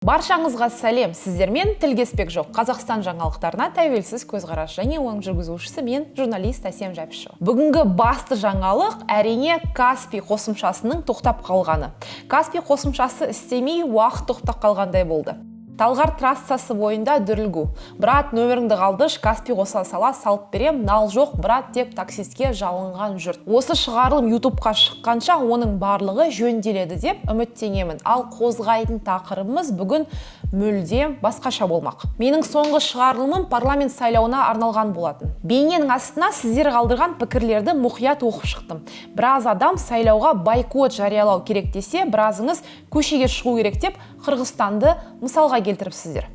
Баршаңызға сәлем! Сіздермен Тіл кеспек жоқ. Қазақстан жаңалықтарына тәуелсіз көзқарас және оның жүргізушісі мен, журналист Әсем Жәпішева. Бүгінгі басты жаңалық, әрине, Каспи қосымшасының тоқтап қалғаны. Каспи қосымшасы істемей, уақыт тоқтап қалғандай болды. Талғар трассасы бойында дүрлігу. «Брат, нөміріңді қалдыршы, Каспи қоса сала салып берем, нал жоқ, брат», – деп таксистке жалынған жұрт. Осы шығарылым Ютубқа шыққанша оның барлығы жөнделеді деп үміттенемін. Ал қозғайтын тақырыбымыз бүгін мүлдем басқаша болмақ. Менің соңғы шығарылымым парламент сайлауына арналған болатын. Бейненің астына сіздер қалдырған пікірлерді мұқият оқып шықтым. Біраз адам сайлауға бойкот жариялау керек десе, біразыңыз көшеге шығу керек деп Қырғызстанды мысалға келтіріпсіздер.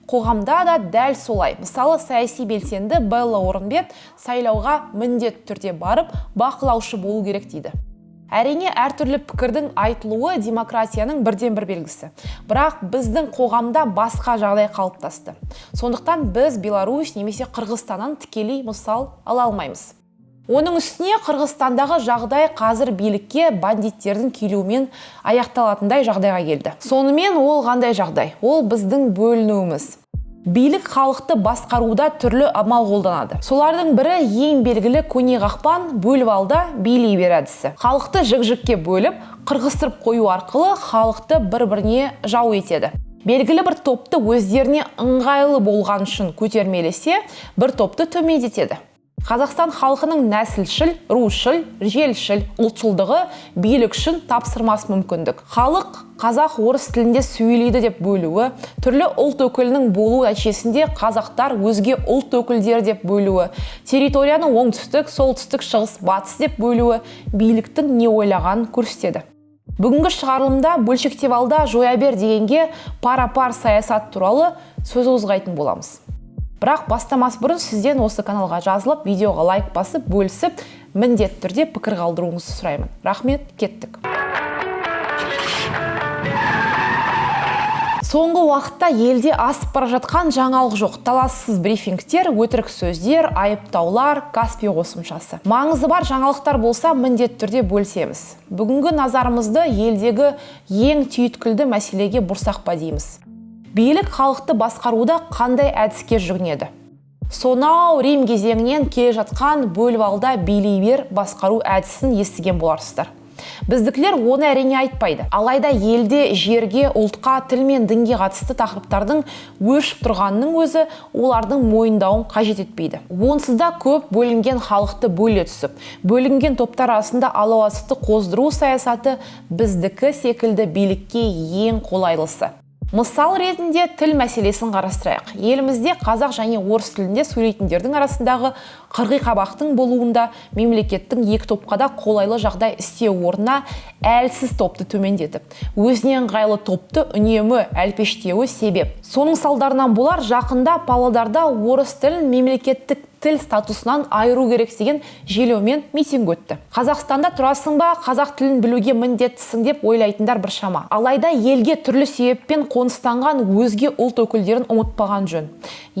Қоғамда да дәл солай. Мысалы, саяси белсенді Белла Орынбет сайлауға міндетті түрде барып, бақылаушы болу керек дейді. Әрине, әртүрлі пікірдің айтылуы – демократияның бірден бір белгісі. Бірақ біздің қоғамда басқа жағдай қалыптасты. Сондықтан біз Беларусь немесе Қырғызстаннан тікелей мысал ала алмаймыз. Оның үстіне Қырғызстандағы жағдай қазір билікке бандиттердің келуімен аяқталатындай жағдайға келді. Сонымен, ол қандай жағдай? Ол біздің бөлінуіміз. Билік халықты басқаруда түрлі амал қолданады. Солардың бірі, ең белгілі көне қақпан – бөліп ал да билей бер әдісі. Халықты жік жікке бөліп, қырғыстырып қою арқылы халықты бір біріне жау етеді. Белгілі бір топты өздеріне ыңғайлы болған үшін көтермелесе, бір топты төмендетеді. Қазақстан халқының нәсілшіл, рушыл, желшіл ұлтшылдығы билік үшін тапсырмас мүмкіндік. Халық қазақ, орыс тілінде сөйлейді деп бөлуі, түрлі ұлт өкілінің болуы нәтижесінде қазақтар өзге ұлт өкілдері деп бөлуі, территорияны оңтүстік, солтүстік, шығыс, батыс деп бөлуі биліктің не ойлағанын көрсетеді. Бүгінгі шығарылымда бөлшектеп ал да жоя бер дегенге пара-пар саясат туралы сөз қозғайтын боламыз. Бірақ бастамас бұрын сізден осы каналға жазылып, видеоға лайк басып, бөлісіп, міндетті түрде пікір қалдыруыңызды сұраймын. Рахмет, кеттік. Соңғы уақытта елде асып бара жатқан жаңалық жоқ. Талассыз брифингтер, өтірік сөздер, айыптаулар, Каспи қосымшасы. Маңызы бар жаңалықтар болса, міндетті түрде бөлісеміз. Бүгінгі назарымызды елдегі ең түйткілді мәселеге бұрсақ па дейміз. Билік халықты басқаруда қандай әдіске жүгінеді? Сонау Рим кезеңінен келе жатқан бөліп ал да билей бер басқару әдісін естіген боларсыздар. Біздікілер оны, әрине, айтпайды. Алайда елде жерге, ұлтқа, тіл мен дінге қатысты тақырыптардың өршіп тұрғанының өзі олардың мойындауын қажет етпейді. Онсыз да көп бөлінген халықты бөле түсіп, бөлінген топтар арасында алауыздықты қоздыру саясаты біздікі секілді билікке ең қолайлысы. Мысал ретінде тіл мәселесін қарастырайық. Елімізде қазақ және орыс тілінде сөйлейтіндердің арасындағы қырғи қабақтың болуында мемлекеттің екі топқа да қолайлы жағдай істеу орнына әлсіз топты төмендетіп, өзіне ыңғайлы топты үнемі әлпештеуі себеп. Соның салдарынан болар, жақында Павлодарда орыс тілін мемлекеттік тіл статусынан айыру керек деген желеумен митинг өтті. Қазақстанда тұрасың ба, қазақ тілін білуге міндеттісің деп ойлайтындар біршама. Алайда елге түрлі себеппен қоныстанған өзге ұлт өкілдерін ұмытпаған жөн.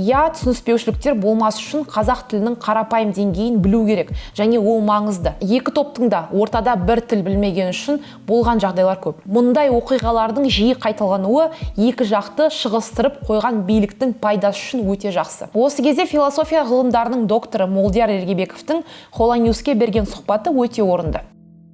Иә, түсініспеушіліктер болмас үшін қазақ тілінің қарапайым деңгейін білу керек және ол маңызды. Екі топтың да ортада бір тіл білмеген үшін болған жағдайлар көп. Мұндай оқиғалардың жиі қайталануы екі жақты шығыстырып қойған биліктің пайдасы үшін өте жақсы. Осы кезде философия ғылымдарының докторы Молдияр Ергебековтің Холаньюске берген сұхбаты өте орынды.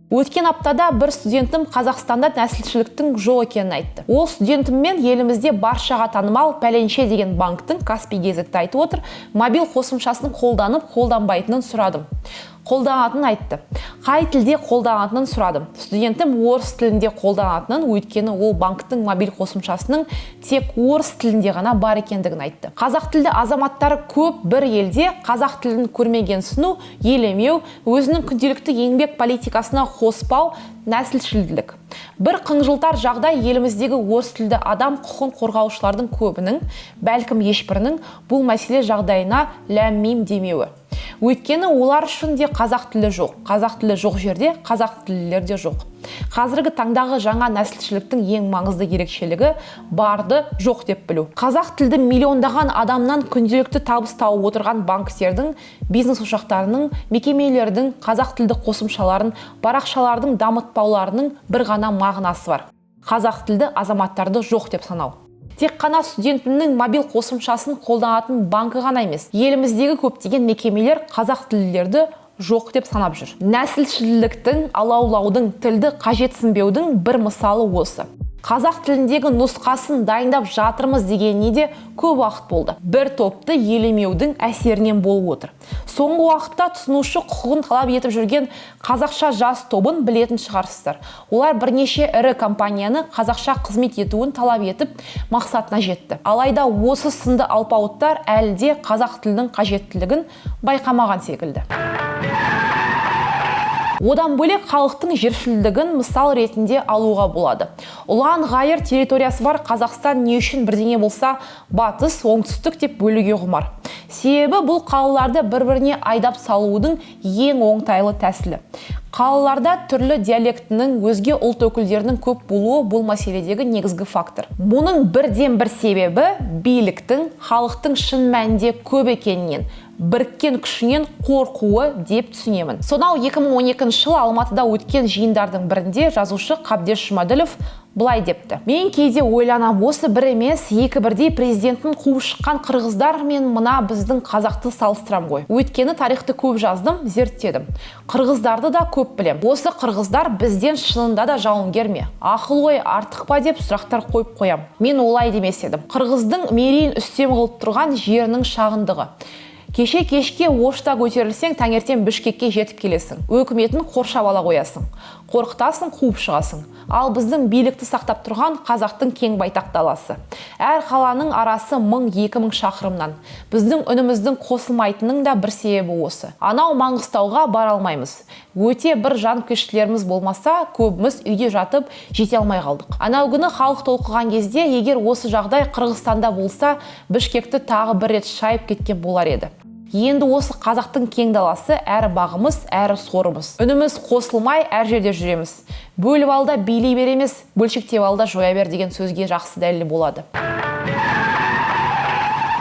Өткен аптада бір студентім Қазақстанда нәсілшіліктің жоқ екенін айтты. Ол студентіммен елімізде баршаға танымал пәленше деген банктің, Каспи Кезетті айтып отыр, мобил қосымшасын қолданып қолданбайтынын сұрадым. Қолданатынын айтты. Қай тілде қолданатынын сұрадым. Студентім орыс тілінде қолданатынын, өйткені ол банктің мобиль қосымшасының тек орыс тілінде ғана бар екендігін айтты. Қазақ тілді азаматтары көп бір елде қазақ тілін көрмегенсіну, елемеу, өзінің күнделікті еңбек политикасына қоспау – нәсілшілдік. Бір қынжылтар жағдай: еліміздегі орыс тілді адам құқын қорғаушылардың көбінің, бәлкім, ешбірінің бұл мәселе жағдайына ләм-мим демеуі. Өйткені олар үшін де қазақ тілі жоқ. Қазақ тілі жоқ жерде қазақ тілділер де жоқ. Қазіргі таңдағы жаңа нәсілшіліктің ең маңызды ерекшелігі – барды жоқ деп білу. Қазақ тілді миллиондаған адамнан күнделікті табыс тауып отырған банктердің, бизнес ошақтарының, мекемелердің қазақ тілді қосымшаларын, парақшалардың дамытпауларының бір ғана мағынасы бар: қазақ тілді азаматтарды жоқ деп санау. Тек қана Студентімнің мобиль қосымшасын қолданатын банкі ғана емес, еліміздегі көптеген мекемелер қазақ тілділерді жоқ деп санап жүр. Нәсілшілдіктің, алаулаудың, тілді қажетсінбеудің бір мысалы осы. Қазақ тіліндегі нұсқасын дайындап жатырмыз дегеніне де көп уақыт болды. Бір топты елемеудің әсерінен болып отыр. Соңғы уақытта тұтынушы құқығын талап етіп жүрген «Қазақша жаз» тобын білетін шығарсыздар. Олар бірнеше ірі компанияны қазақша қызмет етуін талап етіп, мақсатына жетті. Алайда осы сынды алпауыттар әлі де қазақ тілінің қажеттілігін байқамаған секілді. Одан бөлек, халықтың жершілдігін мысал ретінде алуға болады. Ұлан ғайыр территориясы бар Қазақстан не үшін бірдеңе болса, батыс, оңтүстік деп бөлуге құмар? Себебі бұл қалаларды бір-біріне айдап салудың ең оңтайлы тәсілі. Қалаларда түрлі диалектінің, өзге ұлт өкілдерінің көп болуы — бұл мәселедегі негізгі фактор. Мұның бірден бір себебі — биліктің халықтың шын мәнінде көп екенінен, біріккен күшінен қорқуы деп түсінемін. Сонау 2012 жылы Алматыда өткен жиындардың бірінде жазушы Қабдеш Жұмаділов былай депті: «Мен кейде ойланам, осы бір емес, екі бірдей президентін қуып шыққан қырғыздар мен мына біздің қазақты салыстырам ғой. Өйткені тарихты көп жаздым, зерттедім, қырғыздарды да көп білем. Осы қырғыздар бізден шынында да жауынгер ме, ақыл ой артық па деп сұрақтар қойып қоям. Мен олай демес едім. Қырғыздың мерейін үстем қылып тұрған жерінің шағындығы. Кеше кешке Ошта көтерілсең, таңертең Бішкекке жетіп келесің. Өкіметін қоршап ала қоясың, қорқытасың, қуып шығасың. Ал біздің билікті сақтап тұрған қазақтың кең байтақ даласы. Әр қаланың арасы 1000-2000 шақырымнан. Біздің үніміздің қосылмайтынының да бір себебі осы. Анау Маңғыстауға бара алмаймыз. Өте бір жанкештілеріміз болмаса, көбіміз үйде жатып жете алмай қалдық. Анау күні халық толқыған кезде, егер осы жағдай Қырғызстанда болса, Бішкекті тағы бір рет шайып кеткен болар еді. Енді осы қазақтың кең даласы әрі бағымыз, әрі сорымыз. Үніміз қосылмай, әр жерде жүреміз. Бөліп ал да билей бер емес, бөлшектеп ал да жоя бер деген сөзге жақсы дәлел болады.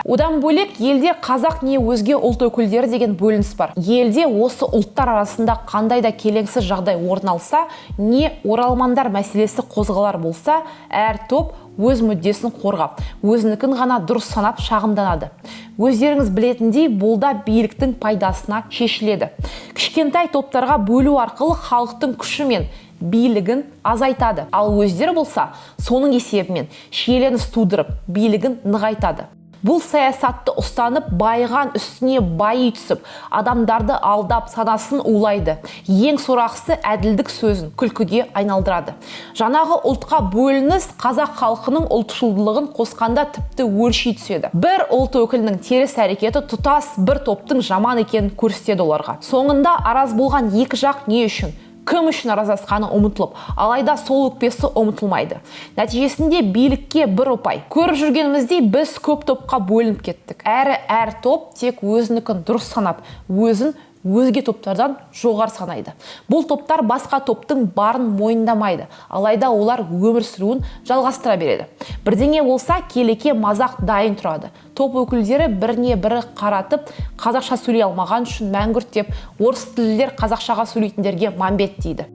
Одан бөлек, елде қазақ не өзге ұлт өкілдері деген бөлініс бар. Елде осы ұлттар арасында қандай да келеңсіз жағдай орын алса, не оралмандар мәселесі қозғалар болса, әр топ өз мүддесін қорғап, өзінікін ғана дұрыс санап шағымданады. Өздеріңіз білетіндей, бұл да биліктің пайдасына шешіледі. Кішкентай топтарға бөлу арқылы халықтың күші мен билігін азайтады. Ал өздері болса, соның есебімен шиеленіс тудырып, билігін нығайтады. Бұл саясатты ұстанып, байыған үстіне байи түсіп, адамдарды алдап, санасын улайды. Ең сорақысы, әділдік сөзін күлкіге айналдырады. Жаңағы ұлтқа бөлініс қазақ халқының ұлтшылдығын қосқанда, тіпті өрши түседі. Бір ұлт өкілінің теріс әрекеті тұтас бір топтың жаман екенін көрсетеді оларға. Соңында араз болған екі жақ не үшін, кім үшін араздасқаны ұмытылып, алайда сол өкпесі ұмытылмайды. Нәтижесінде билікке бір ұпай. Көріп жүргеніміздей, біз көп топқа бөлініп кеттік. Әрі әр топ тек өзінікін дұрыс санап, өзін өзге топтардан жоғары санайды. Бұл топтар басқа топтың барын мойындамайды, алайда олар өмір сүруін жалғастыра береді. Бірдеңе болса, келеке, мазақ дайын тұрады. Топ өкілдері біріне бірі қаратып, қазақша сөйлей алмаған үшін мәңгүрт деп, орыс тілділер қазақшаға сөйлейтіндерге мамбет дейді.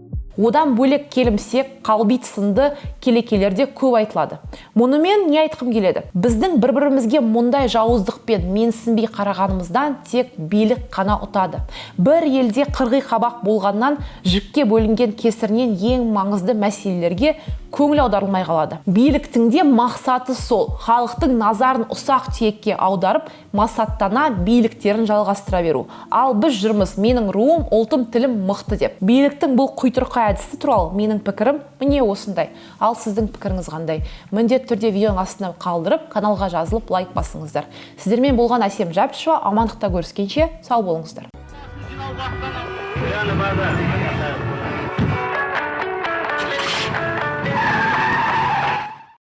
Одан бөлек, келімсек, қалбит сынды келекелерде көп айтылады. Мұнымен не айтқым келеді? Біздің бір бірімізге мұндай жауыздықпен менсінбей қарағанымыздан тек билік қана ұтады. Бір елде қырғи қабақ болғаннан, жікке бөлінген кесірінен ең маңызды мәселелерге көңіл аударылмай қалады. Биліктің де мақсаты сол: халықтың назарын ұсақ түйекке аударып, масаттана биліктерін жалғастыра беру. Ал біз жүрміз менің руым, ұлтым, тілім мықты деп. Биліктің бұл құйтырқы әдісі туралы менің пікірім міне осындай. Ал сіздің пікіріңіз қандай? Міндетті түрде видеоның астына қалдырып, каналға жазылып, лайк басыңыздар. Сіздермен болған Әсем Жапшева. Амандықта көріскенше, сау болыңыздар. Прямо базар.